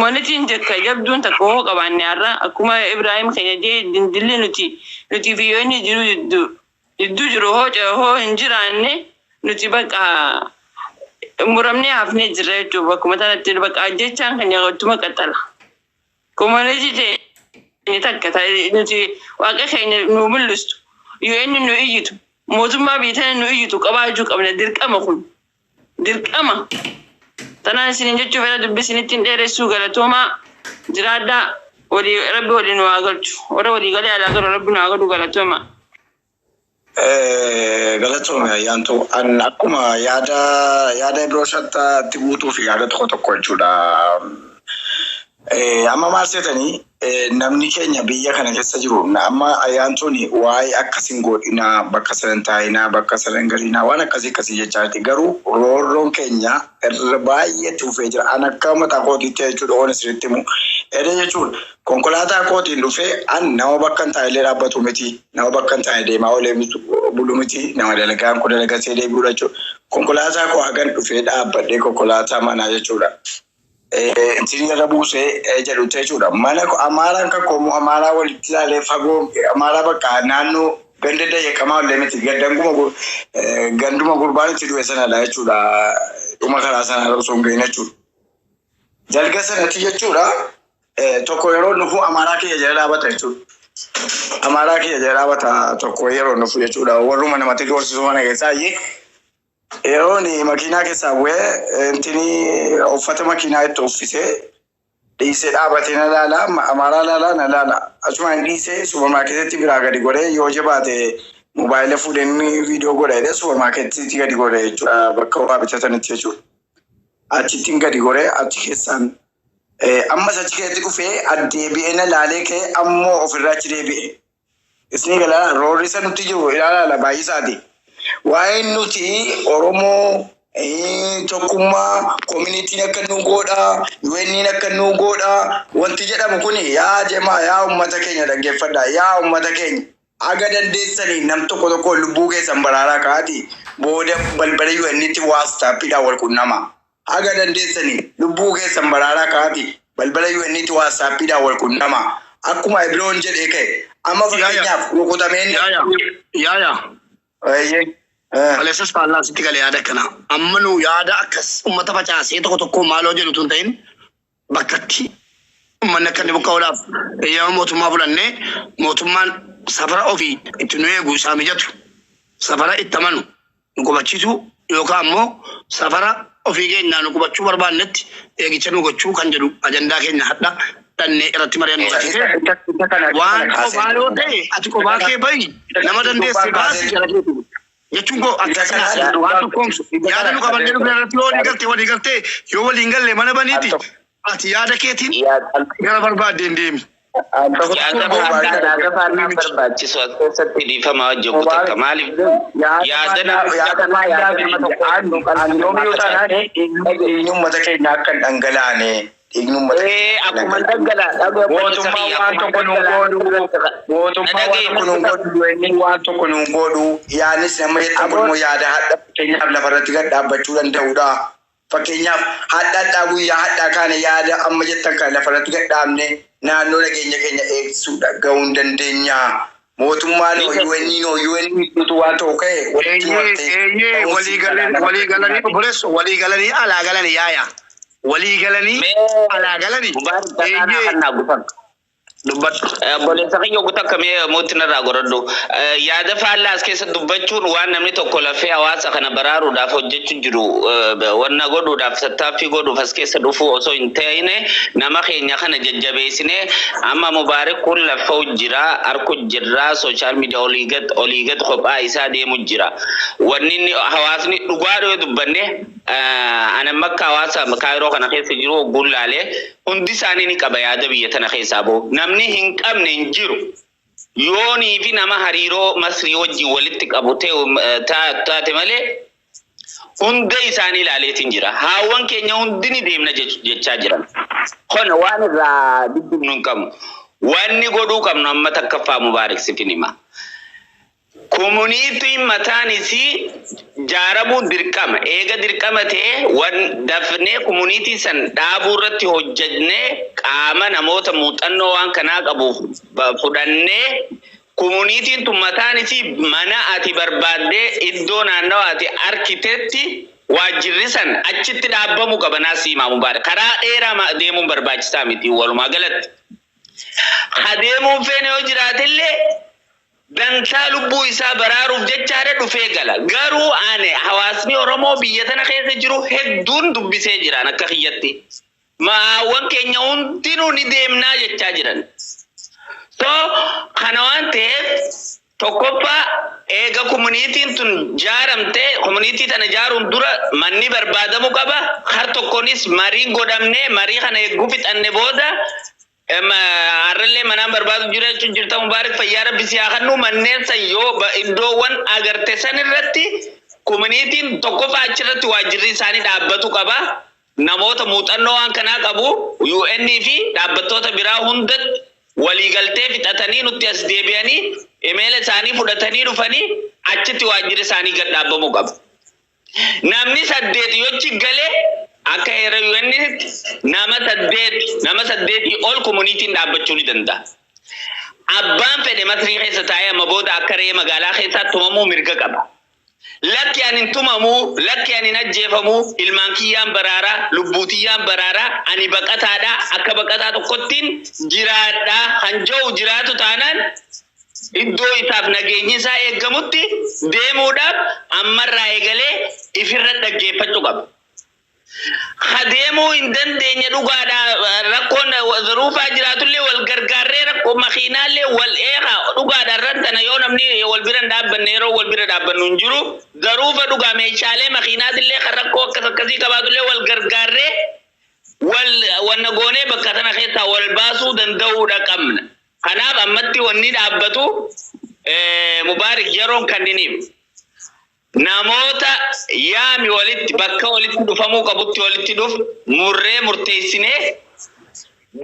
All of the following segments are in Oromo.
Communityn takka jabduun takka hoo qabaanne har'a akkuma Ibrahim keenya jee dindilli nuti nuti fi UN jiru jiddu jidduu jiru hoo hoo hin jiraanne nuti bakka muramnee hafnee jirra jechuudha. Bakkuma tanatti bakka ajjechaan keenya ittuma qaxxala. Community teenya takka nuti waaqa keenya nu mul'istu, UN nu iyyitu, mootummaa biyya tana nu iyyitu qabaachuu qabna. Dirqama kun dirqama. Tanaan isinin jechuu fedha. Dubbi isinitti hin dheeressuu. Galatoomaa, jiraadhaa. Walii rabbi walii nu haa galchu. Warra walii galee alaa galu rabbi nu haa godhu. Galatoomaa. Galatoome ayyaantu. An akkuma yaada Ibroo shattaatti guutuu fi yaada tokko tokko jechuudha. Amma maal seetanii, namni keenya biyya kana keessa jiru amma ayyaantuun waa'ee akkas hin godhinaa, bakka sana hin taa'inaa, bakka sana hin galinaa, waan akkasii akkasii jechaa jirti. Garuu roorroon keenya irra baay'ee tuufee jira. An akka mataa kootiitti jechuudha oon isinitti himu. Ede jechuun konkolaataa kootiin dhufee an nama bakka hin taa'ellee dhaabbatu miti. Nama bakka hin taa'e deemaa oolee bulu miti. Nama dalagaan kun dalagatee deebi'uudha jechuudha. Konkolaataa koo hagan dhufee dhaabbadhee konkolaataa manaa jechuudha. Intinni irra buusee jedhu jechuudha. Mana Amaaraan kan koomu Amaaraa walitti ilaalee fagoo Amaaraa bakka naannoo ganda dayyaqamaa illee miti. Ganduma gurbaan itti du'e sanadha jechuudha. Dhuma karaa sanaa osoo hin gahin jechuudha. Jalga sanatti jechuudha. Tokko yeroo dhufu Amaaraa kiyya jala dhaabata jechuudha. Amaaraa kiyya jala dhaabata tokko yeroo dhufu jechuudha. Warruma namatti doorsisuu mana keessaa iyyee yeroo inni makiinaa keessaa bu'ee intini uffata makiinaa itti uffisee dhiisee dhaabatee na laala, Amaaraa laala, na laala. Achumaan dhiisee suuparmaarkeetitti biraa gadi godhee, yoo jabaate mobaayila fuudhee inni viidiyoo godha jedhee suuparmaarkeetitti gadi godhe jechuudha, bakka waa bitatanitti jechuudha. Achittiin gadi godhee achi keessaan ammas achi keessatti dhufee addeebi'ee na laalee ka'ee ammoo ofirraa achi deebi'e. Isinii galaa roorri isa nutti jiru ilaalaala baay'isaati. Waa'een nuti Oromoo tokkummaa communityn akka nu godha, UN'n akka nu godha wanti jedhamu kun, yaa jemaa, yaa uummata keenya dhaggeeffadha. Yaa uummata keenya, haga dandeessanii nam tokko tokko lubbuu keessan baraaraa ka'aati booda balbala UN'tti WhatsAppiidhaan wal qunnama. Haga dandeessanii lubbuu keessan baraaraa ka'aati balbala UN'tti WhatsAppiidhaan wal qunnama. Akkuma Ibiroon jedhee ka'e amma fakkeenyaaf rukutameen. Yaaya. Yaaya. Eeyyee. Kaleessas faallaa sitti galee yaada akkana. Amma nu yaada akkas uummata facaasee tokko tokko maaloo jedhu tun ta'in, bakkatti uummanni akka inni buqqa'uudhaaf eeyyama mootummaa fudhannee, mootummaan safara ofii itti nu eegu isaa mijatu, safara itti amanu nu qubachiisu, yookaan ammoo safara ofii keenyaa nu qubachuu barbaannetti eegicha nu gochuu kan jedhu ajandaa keenya hadha dhannee irratti mari'annu gatii. Waan qofaa yoo ta'e ati qofaa kee bahi, nama dandeesse baasi jala keetu jechuun koo akkasii waan tokkoomsu yaada nu qabannee dhufne irratti yoo walii galtee walii galtee, yoo walii hin galle mana baniiti ati yaada keetiin gara barbaaddeen deemi. Yaada faallaa barbaachisu as keessatti dhiifama wajjin takka maaliif yaada yaada yoomiyyuu taanaan dhiigni uummata keenya akka hin dhangalaane, dhiigni uummata Akkuma dhangalaa Mootummaan waan tokko nuun godhu, mootummaan waan tokko nuun godhu, inni waan tokko nuun godhu. Yaadnis nama jettan kun immoo yaada hadha fakkeenyaaf lafarratti gad dhaabbachuu danda'udha. Fakkeenyaaf hadha hadhaa guyyaa hadhaa kaane yaada amma jettan kana lafarratti gad dhaabne naannoo nageenya keenya eegsisuudha gahuu hin dandeenya. Mootummaan UN utuu waan ta'u ka'e walitti Eeyyee, eeyyee, walii galanii, walii galanii, obboleesso, walii galanii alaa galanii, yaaya. Walii galanii alaa galanii. Eeyyee. Dubbadhu. Obboleessa kiyya takka mee mootti narraa godhadhu. Yaada faallaa as keessa dubbachuun waan namni tokko lafee hawaasa kana baraaruudhaaf hojjechuu jiru wanna godhuudhaaf tattaaffii godhuuf as keessa dhufuu osoo hin ta'ine, nama keenya kana jajjabeessine. Amma Mubaarik kun lafa jira, harku jirra, social media olii gad olii gad kophaa isaa deemu jira. Wanni inni hawaasni dhugaa yoo dubbanne, ana akka hawaasa Kaayiroo kana keessa jiru hogguun laalee, hundi isaanii ni qaba yaada biyya tana keessaa bahu. Namni hin qabne hin jiru. Yoonii fi nama hariiroo Masrii wajjin walitti qabu taate malee hunda isaanii ilaaleetiin jira. Haawwan keenya hundi ni deemna jechaa jiran. Kana waan irraa dubbifnu hin qabnu. Wanni godhuu qabnu amma takkaffaa, Mubaarik, sifin hima. Komuniitiin mataan isii jaaramuun dirqama. Eega dirqama ta'ee wan dafnee komuniitii san dhaabuu irratti hojjennee qaama namoota muuxannoo waan kanaa qabuuf fudhannee komuniitiin tun mataan isii mana ati barbaaddee iddoo naannawa ati arkiteetti waajjirri san achitti dhaabamuu qaba naas himaa Mubaarak. Karaa dheeraa deemuun barbaachisaa miti walumaa galatti. Adeemuun feene yoo jiraatillee dantaa lubbuu isaa baraaruuf jechaadha dhufee gala. Garuu ani hawaasni Oromoo biyya tana keessa jiru hedduun dubbisee jiran akka kiyyatti. Maawwan keenya hundinuu ni deemnaa jechaa jiran. So kana waan ta'eef tokkoffaa eega komuniitiin tun jaaramte komuniitii tana jaaruun dura manni barbaadamuu qaba. Har tokkonis mariin godhamnee marii kana eegguu fixanne booda har'allee manaan barbaadu jira jechuun jirta Mubaarak fayyaa rabbi si haa kennu manneen san yoo iddoowwan agarte san irratti komuniitiin tokkoffaa achirratti waajjirri isaanii dhaabbatu qaba. Namoota muuxannoo waan kanaa qabu UN fi dhaabbattoota biraa hundatti waliigaltee fixatanii nutti as deebi'anii imeela isaanii fudhatanii dhufanii achitti waajjirri isaanii gad dhaabbamuu qaba. Namni 8 yochi galee akka heera UN'tti nama 8 ol komuniitiin dhaabbachuu ni danda'a. Abbaan fedhe Masrii keessa taa'ee amma booda akka re'ee magaalaa keessaa tumamuu mirga qaba. Lakki ani hin tumamuu, lakki ani hin ajjeefamuu, ilmaan kiyyaan baraaraa, lubbuutiyyaan baraaraa, ani baqataadha, akka baqataa tokkottiin jiraadha, kan jiru jiraatu taanaan iddoo isaaf nageenyi isaa eegamutti deemuudhaaf ammarraa eegalee ifirra dhaggeeffachuu qaba. Adeemuu hin dandeenye dhugaadha rakkoon ruufaa jiraatullee wal gargaarree rakkoo makiinaallee wal eega dhugaadha irratti tana yoo namni wal bira hin dhaabbanne yeroo wal bira dhaabbannu hin jiru zaruufa dhugaa meeshaalee makiinaatillee kan rakkoo akkas akkasii qabaatullee wal gargaarree wal wanna goonee bakka tana keessaa wal baasuu danda'uudha qabna. Kanaaf ammatti wanni dhaabbatu Mubaarak yeroon kanniniif. Namoota yaami walitti bakka walitti dhufamuu qabutti walitti dhuf murree murteessinee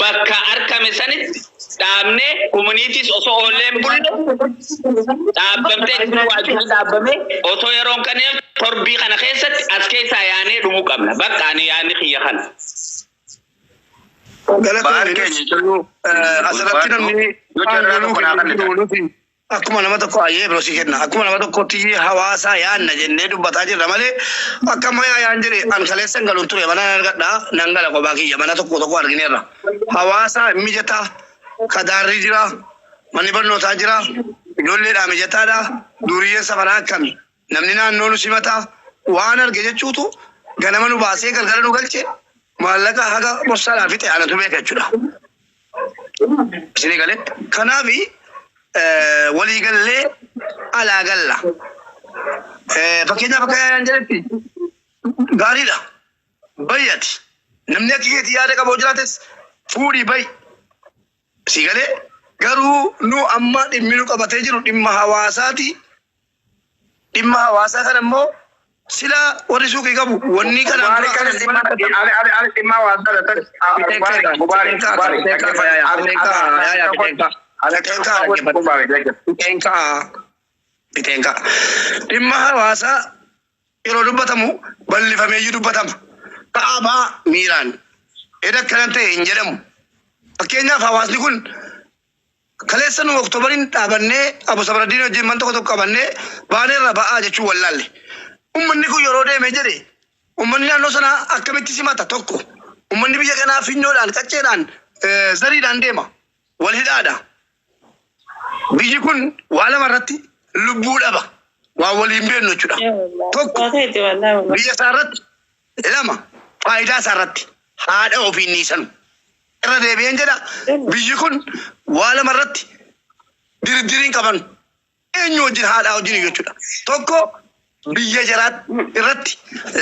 bakka argame sanitti dhaabnee komuniitiis osoo oolleen bulle dhaabbamtee waajjirri dhaabbame osoo yeroon kaneef torbii kana keessatti as keessaa yaanee dhumuu qabna. Bakka ani yaanni kiyya kana. Galatoonni asirratti namni akkuma nama tokko ayyee biroo si kenna. Akkuma nama tokkotti hawaasa yaanna jennee dubbataa jirra malee akka amma yaayaan jedhe an kaleessa hin galuun ture mana nan argadhaa nan gala kophaa kiyya mana tokko tokko argineerra. Hawaasa mijataa kadaarri jira manni barnootaa jira ijoolleedhaa mijataadha duriyyeen safaraa akkami namni naannoo nu simataa waan arge jechuutu ganama nu baasee galgala nu galche maallaqa haga borsaadhaa fixe anatu beeka jechuudha. Isinii galee kanaafi waliigallee alaa galla. Fakkeenyaaf akka yaayaan jedhetti gaariidha. Bayyati. Namni akka keetii yaada qabu jiraates fuudhii bayi. Sii galee garuu nu amma dhimmi nu qabatee jiru dhimma hawaasaati. Dhimma hawaasaa kana immoo sila warri suuqii qabu wanni kana Biteenkaa. Dhimma hawaasaa yeroo dubbatamu bal'ifameeyyuu dubbatama. Ka'abaa miiraan. Edda akkana ta'e hin jedhamu. Fakkeenyaaf hawaasni kun kaleessa nu Oktobariin dhaabannee Abu Sabraddiin wajjin man tokko tokko qabannee baaneerra ba'aa jechuun wallaalle. Uummanni kun yeroo deeme jedhe uummanni naannoo sanaa akkamitti simata tokko. Uummanni biyya kanaa finyoodhaan qacceedhaan zariidhaan deema. Wal hidhaadha. Biyyi kun waa lama irratti lubbuu dhaba. Waa waliin beeknu jechuudha. Tokko biyya isaa irratti lama faayidaa isaa irratti haadha ofiin niisanu. Irra deebi'een jedha biyyi kun waa lama irratti dirdiriin qaban eenyu wajjin haadhaa wajjin jechuudha. Tokko biyya jaraa irratti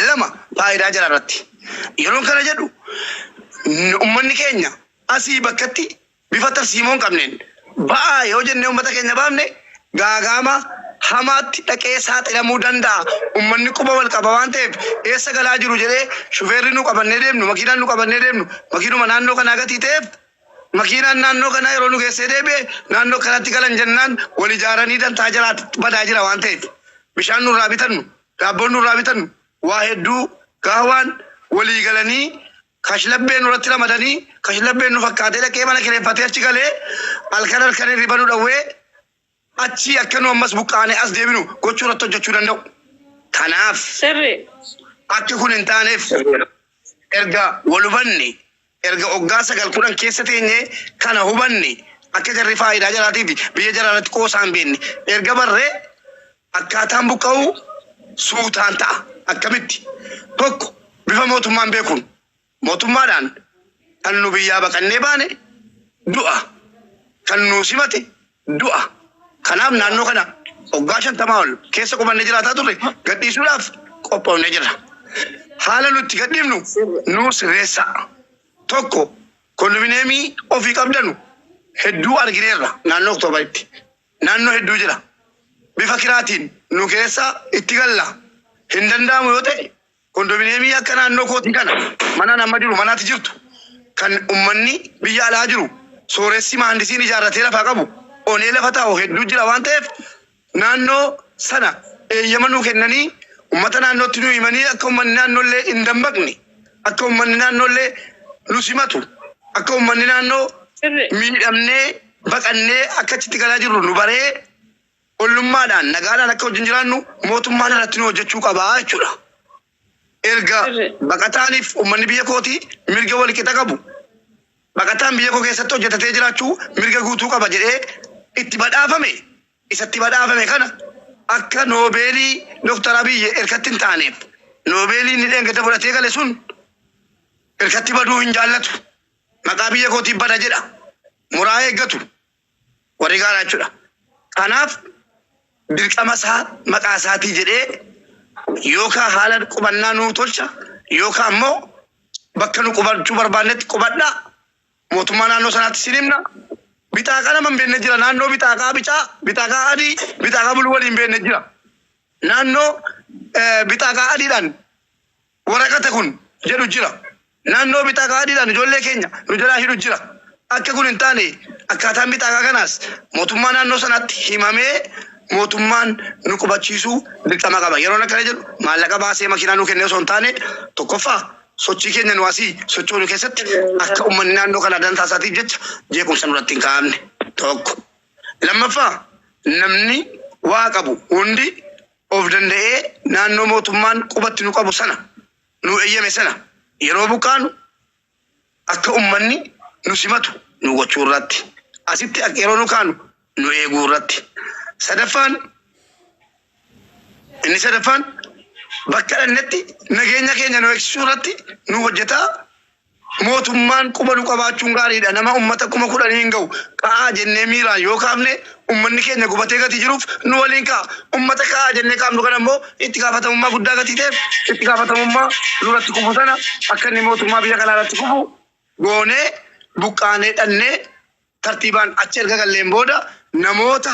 lama faayidaa jaraa irratti. Yeroo kana jedhu uummanni keenya asii bakkatti bifa tarsiimoo hin qabneen ba'aa yoo jennee uummata keenya baafne gaagaama hamaatti dhaqee saaxilamuu danda'a. Uummanni quba wal qaba waan ta'eef eessa galaa jiru jedhee shufeerri nu qabannee deemnu makiinaan nu qabannee deemnu makiinuma naannoo kanaa gatii ta'eef Makiinaan naannoo kanaa yeroo nu geessee deebi'e naannoo kanatti galan jennaan wal ijaaranii dantaa jalaa badaa jira waan ta'eef. Bishaan nurraa bitannu, daabboon nurraa bitannu, waa hedduu gaawaan walii galanii kashlabbeen nurratti ramadanii kashlabbeen nu fakkaatee dhaqee mana kireeffatee achi galee halkan halkan hirriba nu dhawwee achi akka nu ammas buqqaanee as deebinu gochuu irratti hojjechuu danda'u. Kanaaf Sirri. akka kun hin taaneef erga wal hubanne, erga waggaa 9 10 keessa teenye kana hubanne, akka jarri faayidaa jaraatiif biyya jaraa irratti qoosaa hin beekne erga barree, akkaataan buqqa'u suutaan ta'a. Akkamitti? Tokko, bifa mootummaan beekuun mootummaadhaan kan nu biyyaa baqannee baane du'a, kan nu simate du'a. Kanaaf naannoo kana waggaa 50 ol keessa qubannee jiraataa turre gadhiisuudhaaf qophoofnee jirra. Haala nutti gadhiifnu nu sirreessa. Tokko, kondominiyeemii ofii qabdanu hedduu argineerra naannoo Oktoobaritti. Naannoo hedduu jira. Bifa kiraatiin nu keessa itti galla. Hin danda'amu yoo ta'e, kondominiyeemii akka naannoo kootii kana mana nama jiru manaatti jirtu kan ummanni biyya alaa jiru sooressi mahandisiin ijaarratee lafaa qabu onee lafa taa'u hedduu jira waan ta'eef, naannoo sana eeyyama nuu kennanii ummata naannootti nu himanii akka ummanni naannoollee hin dammaqne, akka ummanni naannoollee nu simatu, akka ummanni naannoo Sirri. miidhamnee baqannee akka achitti galaa jirru nu baree ollummaadhaan nagaadhaan akka wajjin jiraannu mootummaan irratti nu hojjechuu qabaa jechuudha. Erga Sirri. baqataaniif uummanni biyya kootii mirga wal qixa qabu. Baqataan biyya koo keessatti hojjetatee jiraachuu mirga guutuu qaba jedhee itti badhaafame, isatti badhaafame kana akka noobeelii Dooktar Abiyyi erkatti hin taaneef, noobeelii inni dheengada fudhatee gale sun erkatti baduu hin jaallatu. Maqaa biyya kootiif bada jedha. Muraa eeggatu warri gaaraa jechuudha. Kanaaf dirqama isaa maqaa isaatii jedhee yookaan haala qubannaa nuu tolcha yookaan immoo bakka nu qubachuu barbaannetti qubadhaa. Mootummaa naannoo sanaatti sin himna. Bixaaqaa nama hin beekne jira. Naannoo bixaaqaa bicaa, bixaaqaa adii, bixaaqaa buluu waliin beekne jira. Naannoo bixaaqaa adiidhaan waraqata kun jedhu jira. Naannoo bixaaqaa adiidhaan ijoollee keenya nu jalaa hidhu jira. Akka kun hin taane akkaataan bixaaqaa kanaas mootummaa naannoo sanaatti himamee mootummaan nu qubachiisuu dirqama qaba. Yeroon akkana jedhu maallaqa baasee makiinaa nu kennee osoo hin taane, tokkoffaa sochii keenya nu asii sochoonu keessatti akka uummanni naannoo kanaa dantaa isaatiif jecha jeequmsa nurratti hin kaa'amne tokko. Lammaffaa, namni waa qabu hundi of danda'ee naannoo mootummaan qubatti nu qabu sana nu eeyyame sana yeroo buqqaanu akka uummanni nu simatu nu gochuu irratti, asitti yeroo nu kaanu nu eeguu irratti. Sadaffaan, inni sadaffaan, bakka dhannetti nageenya keenya nu eegsisuu irratti nu hojjetaa. Mootummaan quba nu qabaachuun gaariidha. Nama ummata 10,000 hin ga'u ka'aa jennee miiraan yoo kaafne, ummanni keenya gubatee gatii jiruuf nu waliin ka'a. Ummata ka'aa jennee kaafnu kana immoo itti gaafatamummaa guddaa gatii ta'eef, itti gaafatamummaa nurratti kufu sana akka inni mootummaa biyya kanaa irratti kufu goonee buqqaanee dhannee tartiibaan achi erga galleen booda, namoota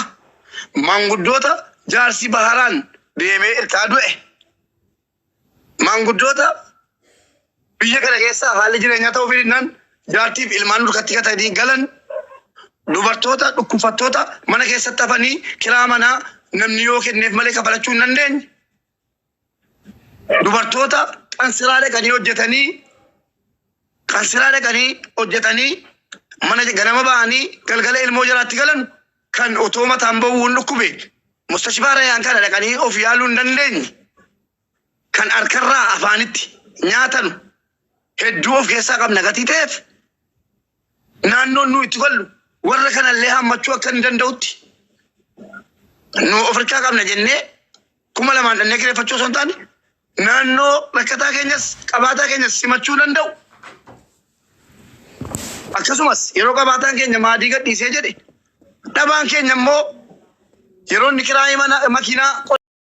maanguddoota jaarsi baharaan deemee irkaa du'e, maanguddoota biyya kana keessaa haalli jireenyaa ta'uu fidinaan jaartiif ilmaan nurkatti gatanii galan, dubartoota dhukkubfattoota mana keessatti hafanii kiraa manaa namni yoo kenneef malee kafalachuu hin dandeenye, dubartoota qansiraa dhaqanii hojjetanii, qansiraa dhaqanii hojjetanii mana ganama ba'anii galgala ilmoo jalaatti galan, kan otoo mataan ba'uun dhukkube mustashfaa Rayaan kana dhaqanii of yaaluu hin dandeenye, kan harkarraa afaanitti nyaatan hedduu of keessaa qabna gatii ta'eef, naannoon nu itti gallu warra kanallee hammachuu akka hin danda'utti nu Afrikaa qabna jennee 2000n dhannee kireeffachuu osoo hin taane, naannoo rakkataa keenyas qabaataa keenyas simachuu danda'u. Akkasumas yeroo qabaataan keenya maadii gadhiisee jedhe, dhabaan keenya immoo yeroo inni kiraayii mana makiinaa